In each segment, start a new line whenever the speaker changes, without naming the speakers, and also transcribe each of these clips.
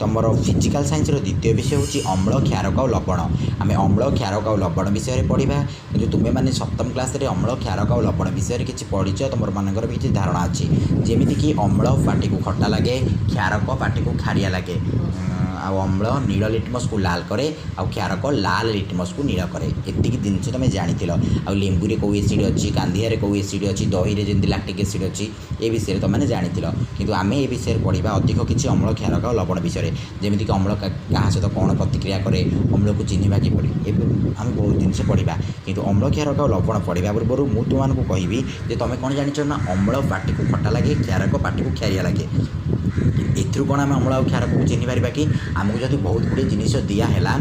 ତୁମର ଫିଜିକାଲ୍ ସାଇନ୍ସର ଦ୍ୱିତୀୟ ବିଷୟ ହେଉଛି ଅମ୍ଳ, କ୍ଷାରକ ଆଉ ଲବଣ। ଆମେ ଅମ୍ଳ, କ୍ଷାରକ ଆଉ ଲବଣ ବିଷୟରେ ପଢ଼ିବା। କିନ୍ତୁ ତୁମେମାନେ ସପ୍ତମ କ୍ଲାସ୍ରେ ଅମ୍ଳ, କ୍ଷାରକ ଆଉ ଲବଣ ବିଷୟରେ କିଛି ପଢ଼ିଛ, ତୁମର ମାନଙ୍କର ବି କିଛି ଧାରଣା ଅଛି। ଯେମିତିକି ଅମ୍ଳ ପାଟିକୁ ଖଟା ଲାଗେ, କ୍ଷାରକ ପାଟିକୁ ଖାରିଆ ଲାଗେ, ଆଉ ଅମ୍ଳ ନୀଳ ଲିଟମସ୍କୁ ଲାଲ କରେ ଆଉ କ୍ଷାରକ ଲାଲ ଲିଟମସ୍କୁ ନୀଳ କରେ। ଏତିକି ଜିନିଷ ତୁମେ ଜାଣିଥିଲ। ଆଉ ଲେମ୍ବୁରେ କେଉଁ ଏସିଡ଼୍ ଅଛି, କାନ୍ଧିଆରେ କେଉଁ ଏସିଡ଼୍ ଅଛି, ଦହିରେ ଯେମିତି ଲାକ୍ଟିକ୍ ଏସିଡ଼୍ ଅଛି, ଏ ବିଷୟରେ ତୁମେମାନେ ଜାଣିଥିଲ। କିନ୍ତୁ ଆମେ ଏ ବିଷୟରେ ପଢ଼ିବା ଅଧିକ କିଛି ଅମ୍ଳ, କ୍ଷାରକ ଆଉ ଲବଣ ବିଷୟରେ। ଯେମିତିକି ଅମ୍ଳ କାହା ସହିତ କ'ଣ ପ୍ରତିକ୍ରିୟା କରେ, ଅମ୍ଳକୁ ଚିହ୍ନିବା କିପରି, ଏବେ ଆମେ ବହୁତ ଜିନିଷ ପଢ଼ିବା। କିନ୍ତୁ ଅମ୍ଳ, କ୍ଷାରକ ଆଉ ଲବଣ ପଢ଼ିବା ପୂର୍ବରୁ ମୁଁ ତୁମମାନଙ୍କୁ କହିବି ଯେ ତୁମେ କ'ଣ ଜାଣିଛ ନା ଅମ୍ଳ ପାଟିକୁ ଖଟା ଲାଗେ, କ୍ଷାରକ ପାଟିକୁ ଖାରିଆ ଲାଗେ। ଏଥିରୁ କ'ଣ ଆମେ ଅମ୍ଳ ଆଉ କ୍ଷାରକକୁ ଚିହ୍ନି ପାରିବା କି? ଆମକୁ ଯଦି ବହୁତ ଗୁଡ଼ିଏ ଜିନିଷ ଦିଆହେଲା,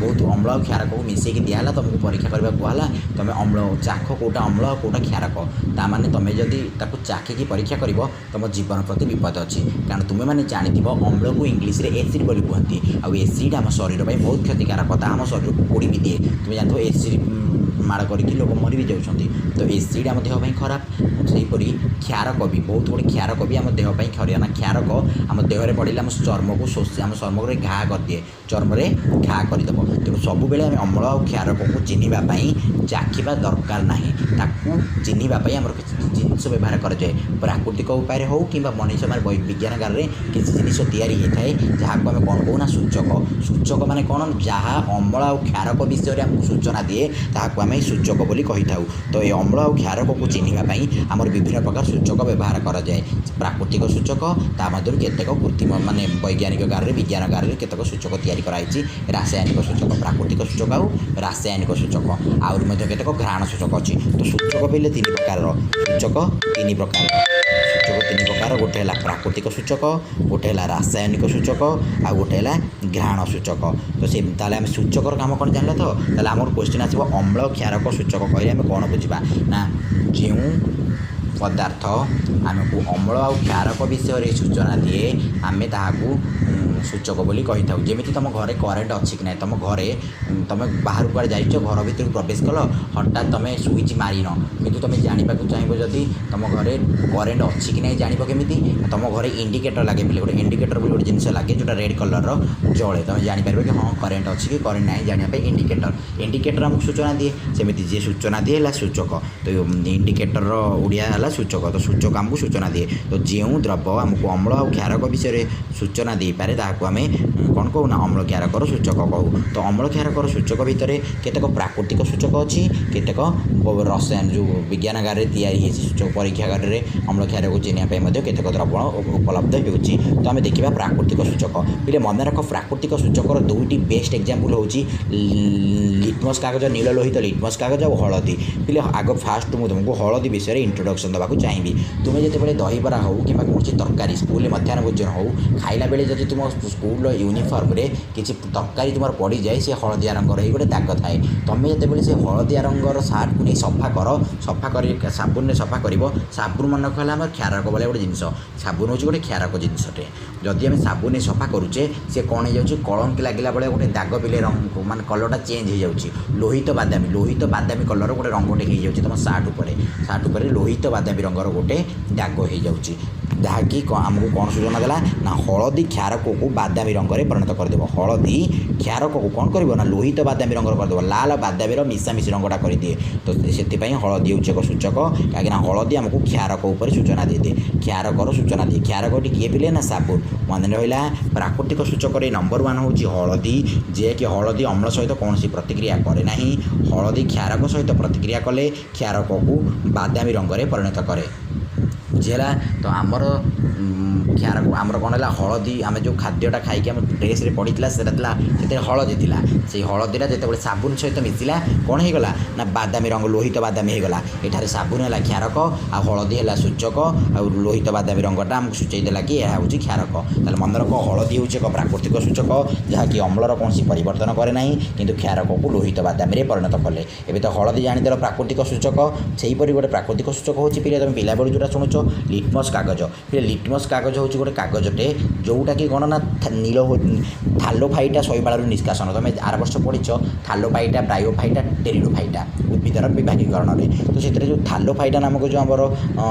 ବହୁତ ଅମ୍ଳ ଆଉ କ୍ଷାରକକୁ ମିଶାଇକି ଦିଆହେଲା, ତୁମକୁ ପରୀକ୍ଷା କରିବାକୁ କୁହାହେଲା, ତୁମେ ଅମ୍ଳ ଚାଖ, କେଉଁଟା ଅମ୍ଳ ଆଉ କେଉଁଟା କ୍ଷାରକ, ତା ମାନେ ତୁମେ ଯଦି ତାକୁ ଚାଖିକି ପରୀକ୍ଷା କରିବ, ତୁମ ଜୀବନ ପ୍ରତି ବିପଦ ଅଛି। କାରଣ ତୁମେମାନେ ଜାଣିଥିବ ଅମ୍ଳକୁ ଇଂଲିଶରେ ଏସିଡ଼୍ ବୋଲି କୁହନ୍ତି, ଆଉ ଏସିଡ଼୍ ଆମ ଶରୀର ପାଇଁ ବହୁତ କ୍ଷତିକାରକ, ତାହା ଆମ ଶରୀରକୁ ପୋଡ଼ି ବି ଦିଏ। ତୁମେ ଜାଣିଥିବ ଏସିଡ଼୍ ମାଡ଼ କରିକି ଲୋକ ମରି ବି ଯାଉଛନ୍ତି। ତ ଏସିଡ଼୍ ଆମ ଦେହ ପାଇଁ ଖରାପ। ସେହିପରି କ୍ଷାରକ ବି, ବହୁତ ଗୁଡ଼ିଏ କ୍ଷାରକ ବି ଆମ ଦେହ ପାଇଁ ଖରାପ ନା। କ୍ଷାରକ ଆମ ଦେହରେ ପଡ଼ିଲେ ଆମ ଚର୍ମକୁ ଶୋଷି, ଆମ ଚର୍ମରେ ଘା କରିଦିଏ, ଚର୍ମରେ ଘା କରିଦେବ। ତେଣୁ ସବୁବେଳେ ଆମେ ଅମ୍ଳ ଆଉ କ୍ଷାରକକୁ ଚିହ୍ନିବା ପାଇଁ ଚାଖିବା ଦରକାର ନାହିଁ। ତାକୁ ଚିହ୍ନିବା ପାଇଁ ଆମର କିଛି ଜିନିଷ ବ୍ୟବହାର କରାଯାଏ, ପ୍ରାକୃତିକ ଉପାୟରେ ହେଉ କିମ୍ବା ମଣିଷମାନେ ବିଜ୍ଞାନଗାରରେ କିଛି ଜିନିଷ ତିଆରି ହୋଇଥାଏ, ଯାହାକୁ ଆମେ କ'ଣ କହୁ ନା ସୂଚକ। ସୂଚକ ମାନେ କ'ଣ? ଯାହା ଅମ୍ଳ ଆଉ କ୍ଷାରକ ବିଷୟରେ ଆମକୁ ସୂଚନା ଦିଏ, ତାହାକୁ ଆମେ ସୂଚକ ବୋଲି କହିଥାଉ। ତ ଏ ଅମ୍ଳ ଆଉ କ୍ଷାରକକୁ ଚିହ୍ନିବା ପାଇଁ ଆମର ବିଭିନ୍ନ ପ୍ରକାର ସୂଚକ ବ୍ୟବହାର କରାଯାଏ। ପ୍ରାକୃତିକ ସୂଚକ, ତା ମଧ୍ୟରୁ କେତେକ କୃତ୍ରିମ, ମାନେ ବୈଜ୍ଞାନିକ ଗାରରେ, ବିଜ୍ଞାନ ଗାରରେ କେତେକ ସୂଚକ ତିଆରି କରାହେଇଛି। ରାସାୟନିକ ସୂଚକ, ପ୍ରାକୃତିକ ସୂଚକ ଆଉ ରାସାୟନିକ ସୂଚକ, ଆହୁରି ମଧ୍ୟ କେତେକ ଘ୍ରାଣ ସୂଚକ ଅଛି। ତ ସୂଚକ ପିଲେ ତିନି ପ୍ରକାରର, ସୂଚକ ତିନି ପ୍ରକାର, ସୂଚକ ତିନି ପ୍ରକାର। ଗୋଟେ ହେଲା ପ୍ରାକୃତିକ ସୂଚକ, ଗୋଟେ ହେଲା ରାସାୟନିକ ସୂଚକ, ଆଉ ଗୋଟେ ହେଲା ଘ୍ରାଣ ସୂଚକ। ତ ସେ ତାହେଲେ ଆମେ ସୂଚକର କାମ କ'ଣ ଜାଣିଲେ ତ? ତାହେଲେ ଆମର କ୍ୱେଶ୍ଚିନ୍ ଆସିବ, ଅମ୍ଳ କ୍ଷାରକ ସୂଚକ କହିଲେ ଆମେ କ'ଣ ବୁଝିବା? ନା, ଯେଉଁ ପଦାର୍ଥ ଆମକୁ ଅମ୍ଳ ଆଉ କ୍ଷାରକ ବିଷୟରେ ସୂଚନା ଦିଏ, ଆମେ ତାହାକୁ ସୂଚକ ବୋଲି କହିଥାଉ। ଯେମିତି ତୁମ ଘରେ କରେଣ୍ଟ ଅଛି କି ନାହିଁ, ତୁମ ଘରେ ତୁମେ ବାହାରକୁ କୁଆଡ଼େ ଯାଇଛ, ଘର ଭିତରକୁ ପ୍ରବେଶ କଲ, ହଠାତ୍ ତୁମେ ସୁଇଚ୍ ମାରିନ, କିନ୍ତୁ ତୁମେ ଜାଣିବାକୁ ଚାହିଁବ ଯଦି ତୁମ ଘରେ କରେଣ୍ଟ ଅଛି କି ନାହିଁ, ଜାଣିବ କେମିତି? ତୁମ ଘରେ ଇଣ୍ଡିକେଟର୍ ଲାଗେ ବୋଲି, ଗୋଟେ ଇଣ୍ଡିକେଟର୍ ବୋଲି ଗୋଟେ ଜିନିଷ ଲାଗେ, ଯେଉଁଟା ରେଡ଼୍ କଲର୍ର ଜଳେ। ତୁମେ ଜାଣିପାରିବ କି ହଁ କରେଣ୍ଟ ଅଛି କି କରେଣ୍ଟ ନାହିଁ, ଜାଣିବା ପାଇଁ ଇଣ୍ଡିକେଟର୍। ଇଣ୍ଡିକେଟର୍ ଆମକୁ ସୂଚନା ଦିଏ। ସେମିତି ଯିଏ ସୂଚନା ଦିଏ ହେଲା ସୂଚକ। ତ ଇଣ୍ଡିକେଟର୍ର ଓଡ଼ିଆ ହେଲା ସୂଚକ। ତ ସୂଚକ ଆମକୁ ସୂଚନା ଦିଏ। ତ ଯେଉଁ ଦ୍ରବ୍ୟ ଆମକୁ ଅମ୍ଳ ଆଉ କ୍ଷାରକ ବିଷୟରେ ସୂଚନା ଦେଇପାରେ, ତାହାକୁ ଆମେ କ'ଣ କହୁ ନା ଅମ୍ଳ କ୍ଷାରକର ସୂଚକ କହୁ। ତ ଅମ୍ଳ କ୍ଷାରକର ସୂଚକ ଭିତରେ କେତେକ ପ୍ରାକୃତିକ ସୂଚକ ଅଛି, କେତେକ ରସାୟନ ଯେଉଁ ବିଜ୍ଞାନାଗାରରେ ତିଆରି ହେଇଛି ସୂଚକ, ପରୀକ୍ଷାଗାରରେ ଅମ୍ଳ କ୍ଷାରକୁ ଚିହ୍ନିବା ପାଇଁ ମଧ୍ୟ କେତେକ ଦ୍ରବଣ ଉପଲବ୍ଧ ହେଉଛି। ତ ଆମେ ଦେଖିବା ପ୍ରାକୃତିକ ସୂଚକ। ପିଲେ ମନେ ରଖ, ପ୍ରାକୃତିକ ସୂଚକର ଦୁଇଟି ବେଷ୍ଟ ଏକ୍ଜାମ୍ପଲ୍ ହେଉଛି ଲିଟମସ୍ କାଗଜ, ନୀଳ ଲୋହିତ ଲିଟମସ୍ କାଗଜ ଆଉ ହଳଦୀ। ପିଲେ ଆଗ ଫାଷ୍ଟ ମୁଁ ତୁମକୁ ହଳଦୀ ବିଷୟରେ ଇଣ୍ଟ୍ରୋଡକ୍ସନ୍ ଦେବାକୁ ଚାହିଁବି। ତୁମେ ଯେତେବେଳେ ଦହିବରା ହେଉ କିମ୍ବା କୌଣସି ତରକାରୀ ସ୍କୁଲରେ ମଧ୍ୟାହ୍ନ ଭୋଜନ ହେଉ ଖାଇଲା ବେଳେ ଯଦି ତୁମ ସ୍କୁଲର ୟୁନିଫର୍ମରେ କିଛି ତରକାରୀ ତୁମର ପଡ଼ିଯାଏ, ସେ ହଳଦିଆ ରଙ୍ଗର ହେଇ ଗୋଟେ ଦାଗ ଥାଏ। ତୁମେ ଯେତେବେଳେ ସେ ହଳଦିଆ ରଙ୍ଗର ସାର୍ଟକୁ ନେଇ ସଫା କର, ସଫା କରି ସାବୁନରେ ସଫା କରିବ, ସାବୁନ ମନେ ରଖ ହେଲା ଆମର କ୍ଷାରକ ଭଳିଆ ଗୋଟେ ଜିନିଷ। ସାବୁନ ହେଉଛି ଗୋଟେ କ୍ଷାରକ ଜିନିଷଟେ। ଯଦି ଆମେ ସାବୁନରେ ସଫା କରୁଛେ, ସେ କ'ଣ ହେଇଯାଉଛି? କଳଙ୍କି ଲାଗିଲା ଭଳିଆ ଗୋଟେ ଦାଗ ପିଲେ, ରଙ୍ଗ ମାନେ କଲର୍ଟା ଚେଞ୍ଜ ହେଇଯାଉଛି। ଲୋହିତ ବାଦାମୀ, ଲୋହିତ ବାଦାମୀ କଲର୍ ଗୋଟେ ରଙ୍ଗଟେ ହେଇଯାଉଛି ତୁମ ସାର୍ଟ ଉପରେ। ସାର୍ଟ ଉପରେ ଲୋହିତ ବାଦାମୀ ରଙ୍ଗର ଗୋଟେ ଦାଗ ହେଇଯାଉଛି, ଯାହାକି ଆମକୁ କ'ଣ ସୂଚନା ଦେଲା ନା ହଳଦୀ କ୍ଷାରକକୁ ବାଦାମୀ ରଙ୍ଗରେ ପରିଣତ କରିଦେବ। ହଳଦୀ କ୍ଷାରକକୁ କ'ଣ କରିବ ନା ଲୋହିତ ବାଦାମୀ ରଙ୍ଗର କରିଦେବ, ଲାଲ ବାଦାମୀର ମିଶାମିଶି ରଙ୍ଗଟା କରିଦିଏ। ତ ସେଥିପାଇଁ ହଳଦୀ ହେଉଛି ଏକ ସୂଚକ, କାହିଁକିନା ହଳଦୀ ଆମକୁ କ୍ଷାରକ ଉପରେ ସୂଚନା ଦେଇଦିଏ, କ୍ଷାରକର ସୂଚନା ଦିଏ। କ୍ଷାରକଟି କିଏ ପିଲେ? ନା ସାବୁନ। ମନେ ରହିଲା, ପ୍ରାକୃତିକ ସୂଚକରେ ନମ୍ବର 1 ହେଉଛି ହଳଦୀ, ଯିଏକି ହଳଦୀ ଅମ୍ଳ ସହିତ କୌଣସି ପ୍ରତିକ୍ରିୟା କରେ ନାହିଁ। ହଳଦୀ କ୍ଷାରକ ସହିତ ପ୍ରତିକ୍ରିୟା କଲେ କ୍ଷାରକକୁ ବାଦାମୀ ରଙ୍ଗରେ ପରିଣତ କରେ। ବୁଝିହେଲା? ତ ଆମର କ୍ଷାରକ ଆମର କ'ଣ ହେଲା? ହଳଦୀ ଆମେ ଯେଉଁ ଖାଦ୍ୟଟା ଖାଇକି ଆମ ଡ୍ରେସ୍ରେ ପଡ଼ିଥିଲା, ସେଟା ଥିଲା, ସେଥିରେ ହଳଦୀ ଥିଲା। ସେଇ ହଳଦୀଟା ଯେତେବେଳେ ସାବୁନ ସହିତ ମିଶିଲା, କ'ଣ ହେଇଗଲା ନା ବାଦାମୀ ରଙ୍ଗ, ଲୋହିତ ବାଦାମୀ ହେଇଗଲା। ଏଠାରେ ସାବୁନ ହେଲା କ୍ଷାରକ ଆଉ ହଳଦୀ ହେଲା ସୂଚକ, ଆଉ ଲୋହିତ ବାଦାମୀ ରଙ୍ଗଟା ଆମକୁ ସୂଚାଇ ଦେଲା କି ଏହା ହେଉଛି କ୍ଷାରକ। ତାହେଲେ ମନେ ରଖ, ହଳଦୀ ହେଉଛି ଏକ ପ୍ରାକୃତିକ ସୂଚକ, ଯାହାକି ଅମ୍ଳର କୌଣସି ପରିବର୍ତ୍ତନ କରେ ନାହିଁ, କିନ୍ତୁ କ୍ଷାରକକୁ ଲୋହିତ ବାଦାମୀରେ ପରିଣତ କଲେ। ଏବେ ତ ହଳଦୀ ଜାଣିଦେଲ ପ୍ରାକୃତିକ ସୂଚକ। ସେହିପରି ଗୋଟେ ପ୍ରାକୃତିକ ସୂଚକ ହେଉଛି ପିଲା, ତୁମେ ପିଲାବେଳୁ ଯେଉଁଟା ଶୁଣୁଛ, ଲିଟମସ୍ କାଗଜ। ପିଲେ, ଲିଟମସ୍ କାଗଜ ହେଉଛି ଗୋଟେ କାଗଜଟେ, ଯେଉଁଟାକି କ'ଣ ନା ନୀଳ ଥାଲୋଫାଇଟା ଶୈବାଳରୁ ନିଷ୍କାସନ। ତୁମେ ଆର ବର୍ଷ ପଢ଼ିଛ ଥାଲୋଫାଇଟା, ବ୍ରାୟୋଫାଇଟା, ଟେରିଡୋଫାଇଟା। ଉଦ୍ଭିଦର ବିଭାଗୀକରଣରେ। ତ ସେଥିରେ ଯେଉଁ ଥାଲୋଫାଇଟା ନାମକ ଯେଉଁ ଆମର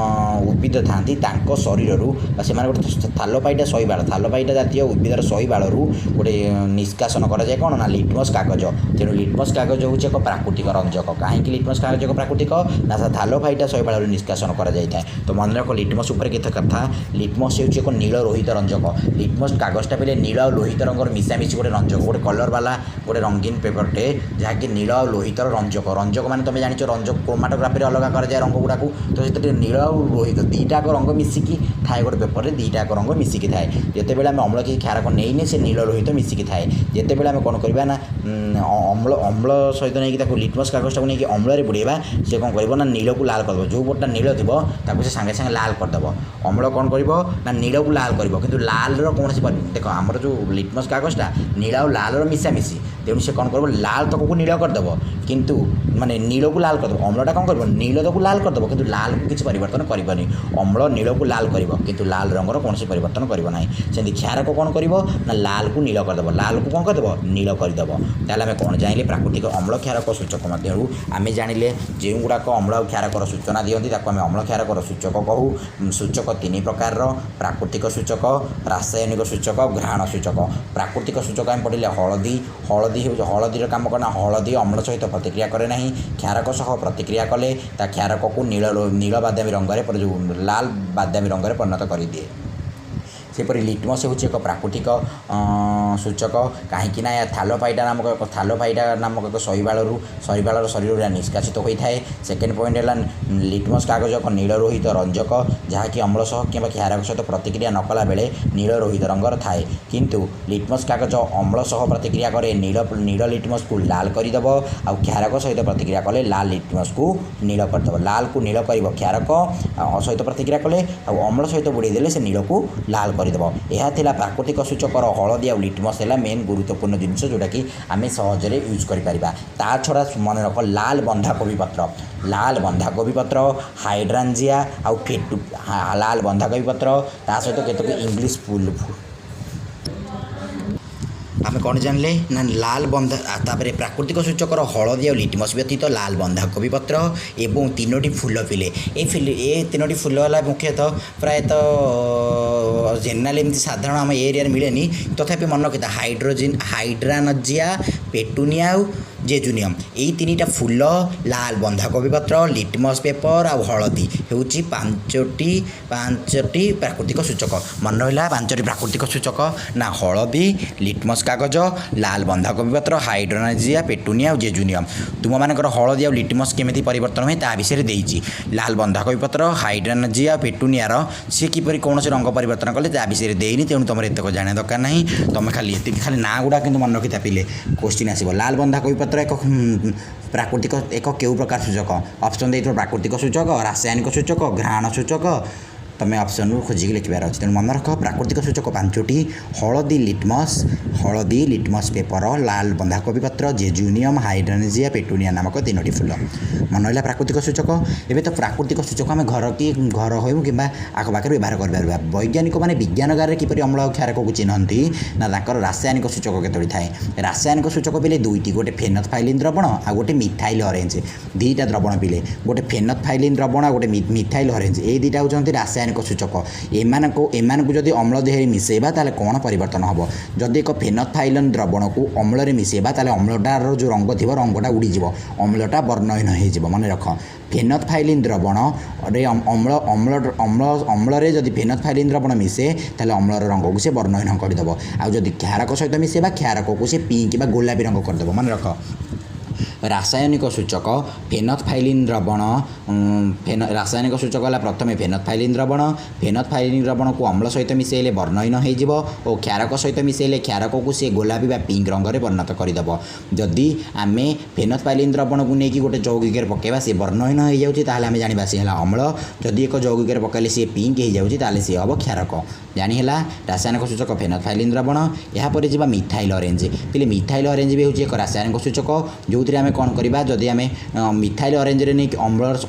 ଉଦ୍ଭିଦ ଥାନ୍ତି, ତାଙ୍କ ଶରୀରରୁ ବା ସେମାନେ ଗୋଟେ ଥାଲୋଫାଇଟା ଶୈବାଳ, ଥାଲୋଫାଇଟା ଜାତୀୟ ଉଦ୍ଭିଦର ଶୈବାଳରୁ ଗୋଟେ ନିଷ୍କାସନ କରାଯାଏ କ'ଣ ନା ଲିଟମସ୍ କାଗଜ। ତେଣୁ ଲିଟମସ୍ କାଗଜ ହେଉଛି ଏକ ପ୍ରାକୃତିକ ରଞ୍ଜକ। କାହିଁକି ଲିଟମସ୍ କାଗଜ ଏକ ପ୍ରାକୃତିକ ନା ଥାଲୋଫାଇଟା ଶୈବାଳରୁ ନିଷ୍କାସନ କରାଯାଇଥାଏ। ତ ମନେ ରଖ ଲିଟମସ୍ ଉପରେ କେତେ କଥା। ଲିଟମସ୍ ହେଉଛି ଏକ ନୀଳ ରୋହିତ ରଞ୍ଜକ। ଲିଟମସ୍ କାଗଜଟା ପିଲେ ନୀଳ ଆଉ ଲୋହିତ ରଙ୍ଗର ମିଶାମିଶି ଗୋଟେ ରଞ୍ଜକ, ଗୋଟେ କଲର୍ ବାଲା ଗୋଟେ ରଙ୍ଗୀନ ପେପରଟେ, ଯାହାକି ନୀଳ ଆଉ ଲୋହିତର ରଞ୍ଜକ। ରଞ୍ଜକ ମାନେ ତୁମେ ଜାଣିଛ, ରଞ୍ଜକ କ୍ରୋମାଟୋଗ୍ରାଫିରେ ଅଲଗା କରାଯାଏ ରଙ୍ଗ ଗୁଡ଼ାକୁ। ତ ସେଥିରେ ନୀଳ ଆଉ ଲୋହିତ ଦୁଇଟା ଯାକ ରଙ୍ଗ ମିଶିକି ଥାଏ। ଗୋଟେ ପେପରରେ ଦୁଇଟା ଯାକ ରଙ୍ଗ ମିଶିକି ଥାଏ। ଯେତେବେଳେ ଆମେ ଅମ୍ଳ କିଛି କ୍ଷାରକ ନେଇନେ, ସେ ନୀଳ ଲୋହିତ ମିଶିକି ଥାଏ। ଯେତେବେଳେ ଆମେ କ'ଣ କରିବା ନା ଅମ୍ଳ ସହିତ ନେଇକି ତାକୁ ଲିଟମସ୍ କାଗଜଟାକୁ ନେଇକି ଅମ୍ଳରେ ବୁଡ଼େଇବା, ସେ କ'ଣ କରିବ ନା ନୀଳକୁ ଲାଲ କରିଦେବ। ଯେଉଁ ପଟଟା ନୀଳ ଥିବ, ତାକୁ ସେ ସାଙ୍ଗେ ସାଙ୍ଗେ ଲାଲ କରିଦେବ। ଅମ୍ଳ କ'ଣ କରିବ ନା ନୀଳକୁ ଲାଲ କରିବ, କିନ୍ତୁ ଲାଲର କୌଣସି, ଦେଖ, ଆମର ଯେଉଁ ଲିଟମସ୍ କାଗଜଟା ନୀଳ ଆଉ ଲାଲର ମିଶାମିଶି। ତେଣୁ ସେ କ'ଣ କରିବ? ଲାଲ ତକକୁ ନୀଳ କରିଦେବ, କିନ୍ତୁ ମାନେ ନୀଳକୁ ଲାଲ କରିଦେବ। ଅମ୍ଳଟା କ'ଣ କରିବ? ନୀଳ ତକୁ ଲାଲ କରିଦେବ, କିନ୍ତୁ ଲାଲକୁ କିଛି ପରିବର୍ତ୍ତନ କରିବନି। ଅମ୍ଳ ନୀଳକୁ ଲାଲ କରିବ, କିନ୍ତୁ ଲାଲ ରଙ୍ଗର କୌଣସି ପରିବର୍ତ୍ତନ କରିବ ନାହିଁ। ସେମିତି କ୍ଷାରକ କ'ଣ କରିବ ନା ଲାଲକୁ ନୀଳ କରିଦେବ। ଲାଲକୁ କ'ଣ କରିଦେବ? ନୀଳ କରିଦେବ। ତାହେଲେ ଆମେ କ'ଣ ଜାଣିଲେ? ପ୍ରାକୃତିକ ଅମ୍ଳ କ୍ଷାରକ ସୂଚକ ମଧ୍ୟରୁ ଆମେ ଜାଣିଲେ, ଯେଉଁଗୁଡ଼ାକ ଅମ୍ଳ ଆଉ କ୍ଷାରକର ସୂଚନା ଦିଅନ୍ତି, ତାକୁ ଆମେ ଅମ୍ଳ କ୍ଷାରକର ସୂଚକ କହୁ। ସୂଚକ ତିନି ପ୍ରକାରର: ପ୍ରାକୃତିକ ସୂଚକ, ରାସାୟନିକ ସୂଚକ, ଘ୍ରାଣ ସୂଚକ। ପ୍ରାକୃତିକ ସୂଚକ ଆମେ ପଢ଼ିଲେ ହଳଦୀ। ହଳଦୀ ହେଉଛି, ହଳଦୀର କାମ କ'ଣ? ହଳଦୀ ଅମ୍ଳ ସହିତ ପ୍ରତିକ୍ରିୟା କରେ ନାହିଁ। କ୍ଷାରକ ସହ ପ୍ରତିକ୍ରିୟା କଲେ ତା କ୍ଷାରକକୁ ନୀଳ ନୀଳ ବାଦାମୀ ରଙ୍ଗରେ, ଯେଉଁ ଲାଲ ବାଦାମୀ ରଙ୍ଗରେ ପରିଣତ କରିଦିଏ। ସେପରି ଲିଟମସ୍ ହେଉଛି ଏକ ପ୍ରାକୃତିକ ସୂଚକ। କାହିଁକି ନା ଏହା ଥାଲୋଫାଇଟା ନାମକ ଏକ ଶୈବାଳରୁ, ଶୈବାଳର ଶରୀରରୁ ଏହା ନିଷ୍କାସିତ ହୋଇଥାଏ। ସେକେଣ୍ଡ ପଏଣ୍ଟ ହେଲା, ଲିଟମସ୍ କାଗଜ ଏକ ନୀଳ ରୋହିତ ରଞ୍ଜକ, ଯାହାକି ଅମ୍ଳ ସହ କିମ୍ବା କ୍ଷାରକ ସହିତ ପ୍ରତିକ୍ରିୟା ନ କଲା ବେଳେ ନୀଳ ରୋହିତ ରଙ୍ଗର ଥାଏ। କିନ୍ତୁ ଲିଟମସ୍ କାଗଜ ଅମ୍ଳ ସହ ପ୍ରତିକ୍ରିୟା କରେ, ନୀଳ ନୀଳ ଲିଟମସ୍କୁ ଲାଲ କରିଦେବ, ଆଉ କ୍ଷାରକ ସହିତ ପ୍ରତିକ୍ରିୟା କଲେ ଲାଲ ଲିଟମସ୍କୁ ନୀଳ କରିଦେବ। ଲାଲକୁ ନୀଳ କରିବ କ୍ଷାରକ ସହିତ ପ୍ରତିକ୍ରିୟା କଲେ, ଆଉ ଅମ୍ଳ ସହିତ ବୁଡ଼େଇ ଦେଲେ ସେ ନୀଳକୁ ଲାଲ କରିଦେବ। ଏହା ଥିଲା ପ୍ରାକୃତିକ ସୂଚକର ହଳଦୀ ଆଉ ଲିଟମସ୍ ହେଲା ମେନ୍ ଗୁରୁତ୍ୱପୂର୍ଣ୍ଣ ଜିନିଷ, ଯେଉଁଟାକି ଆମେ ସହଜରେ ୟୁଜ୍ କରିପାରିବା। ତା ଛଡ଼ା ମନେ ରଖ, ଲାଲ ବନ୍ଧାକୋବି ପତ୍ର, ଲାଲ ବନ୍ଧାକୋବି ପତ୍ର, ହାଇଡ୍ରାଞ୍ଜିଆ ଆଉ ଫେଟୁ, ଲାଲ ବନ୍ଧାକୋବି ପତ୍ର, ତା ସହିତ କେତେକ ଇଂଲିଶ ଫୁଲ। ଆମେ କ'ଣ ଜାଣିଲେ ନା ଲାଲ ବନ୍ଧା, ତାପରେ ପ୍ରାକୃତିକ ସୂଚକର ହଳଦୀ ଆଉ ଲିଟମସ୍ ବ୍ୟତୀତ ଲାଲ ବନ୍ଧାକୋବି ପତ୍ର ଏବଂ ତିନୋଟି ଫୁଲ ପିଲେ। ଏ ତିନୋଟି ଫୁଲ ହେଲା ମୁଖ୍ୟତଃ ପ୍ରାୟତଃ ଜେନେରାଲି ଏମିତି ସାଧାରଣ ଆମ ଏରିଆରେ ମିଳେନି। ତଥାପି ମନେ ରଖିଥା, ହାଇଡ୍ରାନଜିଆ, ପେଟୁନିଆ ଆଉ ଜେଜୁନିୟମ୍। ଏଇ ତିନିଟା ଫୁଲ, ଲାଲ ବନ୍ଧାକୋବି ପତ୍ର, ଲିଟମସ୍ ପେପର ଆଉ ହଳଦୀ ହେଉଛି ପାଞ୍ଚଟି ପ୍ରାକୃତିକ ସୂଚକ। ମନେ ରହିଲା ପାଞ୍ଚଟି ପ୍ରାକୃତିକ ସୂଚକ ନା ହଳଦୀ, ଲିଟମସ୍ କାଗଜ, ଲାଲ ବନ୍ଧାକୋବି ପତ୍ର, ହାଇଡ୍ରାନଜିଆ, ପେଟୁନିଆ ଆଉ ଜେଜୁନିୟମ୍। ତୁମମାନଙ୍କର ହଳଦୀ ଆଉ ଲିଟମସ୍ କେମିତି ପରିବର୍ତ୍ତନ ହୁଏ ତା ବିଷୟରେ ଦେଇଛି। ଲାଲ ବନ୍ଧାକୋବି ପତ୍ର, ହାଇଡ୍ରାନଜିଆ, ପେଟୁନିଆର ସିଏ କିପରି କୌଣସି ରଙ୍ଗ ପରିବର୍ତ୍ତନ କଲେ ତା ବିଷୟରେ ଦେଇନି। ତେଣୁ ତୁମର ଏତକ ଜାଣିବା ଦରକାର ନାହିଁ। ତୁମେ ଖାଲି ଏତିକି, ଖାଲି ନାଁ ଗୁଡ଼ା କିନ୍ତୁ ମନେ ରଖିଥା ପିଲେ, କୋଶ୍ଚିନ୍ ଆସିବ। ଲାଲ ବନ୍ଧାକୋବି ପତ୍ର ଏକ ପ୍ରାକୃତିକ ଏକ କେଉଁ ପ୍ରକାର ସୂଚକ? ଅପସନ୍ ଦେଇଥିବ ପ୍ରାକୃତିକ ସୂଚକ, ରାସାୟନିକ ସୂଚକ, ଘ୍ରାଣ ସୂଚକ। ତୁମେ ଅପସନ୍ରୁ ଖୋଜିକି ଲେଖିବାର ଅଛି। ତେଣୁ ମନେ ରଖ, ପ୍ରାକୃତିକ ସୂଚକ ପାଞ୍ଚଟି: ହଳଦୀ, ଲିଟମସ୍, ହଳଦୀ, ଲିଟମସ୍ ପେପର, ଲାଲ ବନ୍ଧାକୋବି ପତ୍ର, ଜେଜୁନିୟମ୍, ହାଇଡ୍ରାନଜିଆ, ପେଟୁନିଆ ନାମକ ତିନୋଟି ଫୁଲ। ମନେ ରହିଲା ପ୍ରାକୃତିକ ସୂଚକ? ଏବେ ତ ପ୍ରାକୃତିକ ସୂଚକ ଆମେ ଘର କି ଘର ହେଉ କିମ୍ବା ଆଖପାଖରେ ବ୍ୟବହାର କରିପାରିବା। ବୈଜ୍ଞାନିକମାନେ ବିଜ୍ଞାନଗାରରେ କିପରି ଅମ୍ଳ ଆଉ କ୍ଷାରକକୁ ଚିହ୍ନନ୍ତି ନା ତାଙ୍କର ରାସାୟନିକ ସୂଚକ କେତୋଟି ଥାଏ। ରାସାୟନିକ ସୂଚକ ପିଲେ ଦୁଇଟି, ଗୋଟେ ଫେନଥଫାଇଲିନ୍ ଦ୍ରବଣ ଆଉ ଗୋଟେ ମିଥାଇଲ୍ ଅରେଞ୍ଜ। ଦୁଇଟା ଦ୍ରବଣ ପିଲେ, ଗୋଟେ ଫେନଥଫାଇଲିନ୍ ଦ୍ରବଣ ଆଉ ଗୋଟେ ମିଥାଇଲ୍ ଅରେଞ୍ଜ। ଏଇ ଦୁଇଟା ହେଉଛନ୍ତି ରାସାୟନିକ ସୂଚକ। ଏମାନଙ୍କୁ ଯଦି ଅମ୍ଳ ଦେହରେ ମିଶାଇବା, ତାହେଲେ କ'ଣ ପରିବର୍ତ୍ତନ ହେବ? ଯଦି ଏକ ଫେନଥଫାଇଲିନ୍ ଦ୍ରବଣକୁ ଅମ୍ଳରେ ମିଶାଇବା, ତାହେଲେ ଅମ୍ଳଟାର ଯେଉଁ ରଙ୍ଗ ଥିବ, ରଙ୍ଗଟା ଉଡ଼ିଯିବ, ଅମ୍ଳଟା ବର୍ଣ୍ଣହୀନ ହେଇଯିବ। ମନେ ରଖ, ଫେନଥଫାଇଲିନ୍ ଦ୍ରବଣରେ ଅମ୍ଳ ଅମ୍ଳ ଅମ୍ଳ ଅମ୍ଳରେ ଯଦି ଫେନଥଫାଇଲିନ୍ ଦ୍ରବଣ ମିଶେ, ତାହେଲେ ଅମ୍ଳର ରଙ୍ଗକୁ ସେ ବର୍ଣ୍ଣହୀନ କରିଦେବ। ଆଉ ଯଦି କ୍ଷାରକ ସହିତ ମିଶାଇବା, କ୍ଷାରକକୁ ସେ ପିଙ୍କ ବା ଗୋଲାପୀ ରଙ୍ଗ କରିଦେବ। ମନେ ରଖ, ରାସାୟନିକ ସୂଚକ ଫେନଥଫାଇଲିନ୍ ଦ୍ରବଣ। ରାସାୟନିକ ସୂଚକ ହେଲା ପ୍ରଥମେ ଫେନଥଫାଇଲିନ୍ ଦ୍ରବଣ। ଫେନଥଫାଇଲିନ୍ ଦ୍ରବଣକୁ ଅମ୍ଳ ସହିତ ମିଶାଇଲେ ବର୍ଣ୍ଣହୀନ ହେଇଯିବ ଓ କ୍ଷାରକ ସହିତ ମିଶାଇଲେ କ୍ଷାରକକୁ ସେ ଗୋଲାପୀ ବା ପିଙ୍କ ରଙ୍ଗରେ ପରିଣତ କରିଦେବ। ଯଦି ଆମେ ଫେନଥଫାଇଲିନ୍ ଦ୍ରବଣକୁ ନେଇକି ଗୋଟେ ଯୌଗିକରେ ପକାଇବା, ସେ ବର୍ଣ୍ଣହୀନ ହେଇଯାଉଛି, ତାହେଲେ ଆମେ ଜାଣିବା ସିଏ ହେଲା ଅମ୍ଳ। ଯଦି ଏକ ଯୌଗିକରେ ପକାଇଲେ ସିଏ ପିଙ୍କ ହେଇଯାଉଛି, ତାହେଲେ ସିଏ ହେବ କ୍ଷାରକ। ଜାଣି ହେଲା ରାସାୟନିକ ସୂଚକ ଫେନଥଫାଇଲିନ୍ ଦ୍ରବଣ। ଏହାପରେ ଯିବା ମିଥାଇଲ୍ ଅରେଞ୍ଜ। ପିଲେ, ମିଥାଇଲ୍ ଅରେଞ୍ଜ ବି ହେଉଛି ଏକ ରାସାୟନିକ ସୂଚକ, ଯେଉଁଥିରେ ଆମେ କ'ଣ କରିବା? ଯଦି ଆମେ ମିଥାଇଲ୍ ଅରେଞ୍ଜରେ ନେଇକି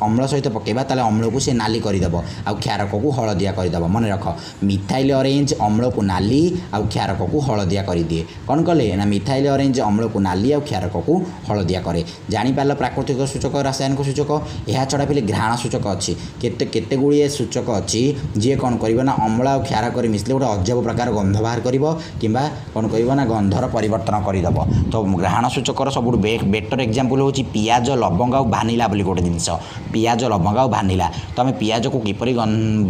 ଅମ୍ଳ ସହିତ ପକାଇବା, ତାହେଲେ ଅମ୍ଳକୁ ସେ ନାଲି କରିଦେବ ଆଉ କ୍ଷାରକକୁ ହଳଦିଆ କରିଦେବ। ମନେ ରଖ, ମିଥାଇଲ୍ ଅରେଞ୍ଜ ଅମ୍ଳକୁ ନାଲି ଆଉ କ୍ଷାରକକୁ ହଳଦିଆ କରିଦିଏ। କ'ଣ କଲେ ନା ମିଥାଇଲ୍ ଅରେଞ୍ଜ ଅମ୍ଳକୁ ନାଲି ଆଉ କ୍ଷାରକକୁ ହଳଦିଆ କରେ। ଜାଣିପାରିଲ ପ୍ରାକୃତିକ ସୂଚକ, ରାସାୟନିକ ସୂଚକ? ଏହା ଛଡ଼ା ପିଲେ ଘ୍ରାଣ ସୂଚକ ଅଛି। କେତେ କେତେ ଗୁଡ଼ିଏ ସୂଚକ ଅଛି, ଯିଏ କ'ଣ କରିବ ନା ଅମ୍ଳ ଆଉ କ୍ଷାରକରେ ମିଶିଲେ ଗୋଟେ ଅଜବ ପ୍ରକାର ଗନ୍ଧ ବାହାର କରିବ କିମ୍ବା କ'ଣ କରିବ ନା ଗନ୍ଧର ପରିବର୍ତ୍ତନ କରିଦେବ। ତ ଘ୍ରାଣ ସୂଚକର ସବୁଠୁ ବେଟର ଏକ୍ଜାମ୍ପଲ୍ ହେଉଛି ପିଆଜ, ଲବଙ୍ଗ ଆଉ ଭାନିଲା ବୋଲି ଗୋଟେ ଜିନିଷ। ପିଆଜ, ଲବଙ୍ଗ ଆଉ ଭାନିଲା। ତ ଆମେ ପିଆଜକୁ କିପରି